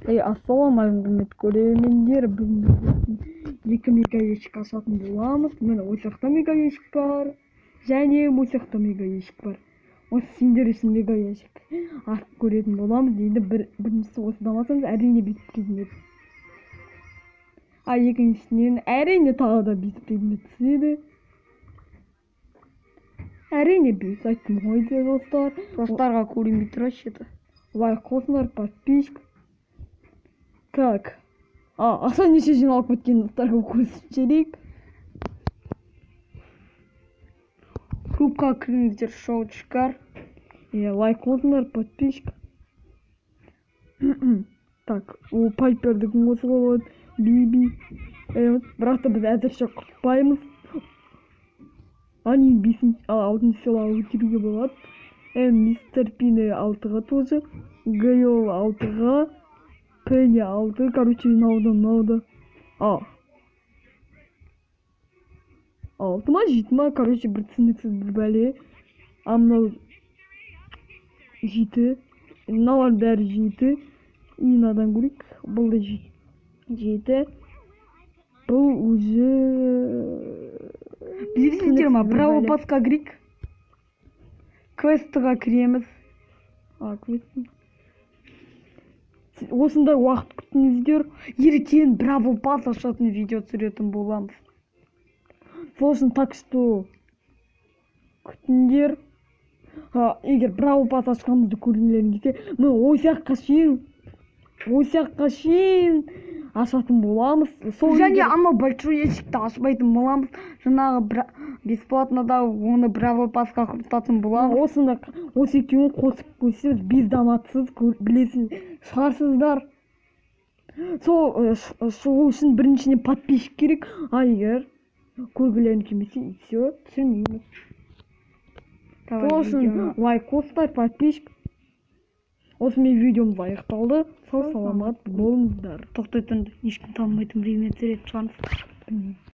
Ей, ассалаумағалейкум, құрметті көрермендер! Бүгін біз екі мега ящик ашатын боламыз. Міне, осы жақта мега ящик бар және осы жақта мега ящик бар. Осы сендер үшін мега ящик ашып көретін боламыз. Енді біріншісі осыдан басамыз, әрине, бүйтіп предмет. А екіншісінен, әрине, тағы да бүйтіп предмет түседі. Әрине, бес, айттым ғой де, достар. Достарға көрінбей тұр вообще-то. Лайк қосыңдар, подписчик. Так. А, ақша неше жиналып кеткенін достарға көрсетіп жіберейік. Клубқа кіріңіздер, шоу шығар. Иә, лайк қосыңдар, подписчик. Так, ол Пайпердікін қосуға болады. Биби. Бірақ та біз әзірше құртпаймыз. Ани бесінші, алтыншы сыйлауға көтеруге болады. Мистер Пини алтыға тоже. Гейл алтыға. Пенни алты. Короче, мынау да, мынау да. А. Алты ма, жеті ма? Короче, бір түсініксіз бір бәле. А мынау жеті. Мыналардың бәрі жеті. И мынадан көрейік. Бұл да жеті. Бұл уже Білесіздер ма, түсініксіз бір Браво бәле. Пасқа кірейік. Квестіға кіреміз. А, квест. Осындай уақыт күтіңіздер. Ертең Браво Пас ашатын видео түсіретін боламыз. Сол үшін, так что күтіңдер. А, егер Браво Пас ашқанымызды көргілерің келсе, міне, осы жаққа шейін ашатын боламыз. Сол Және анау большой ящикті ашпайтын боламыз. Жаңағы бесплатно да оны Браво Пасқа құртатын боламыз. Осында осы екеуін қосып көрсеңіз, без донатсыз білесіз шығарсыздар. Сол шығу үшін біріншіден подписчик керек. А егер көргілерің келмесе, и все, түсірмейміз. Давай Сол үшін видеоны. лайк қосыңдар, подписчик. Осымен видеомыз аяқталды. Сау саламат болыңыздар. Тоқтай тұрыңдар, ешкім танымайтын біреумен түсіретін шығармыз. Білмеймін.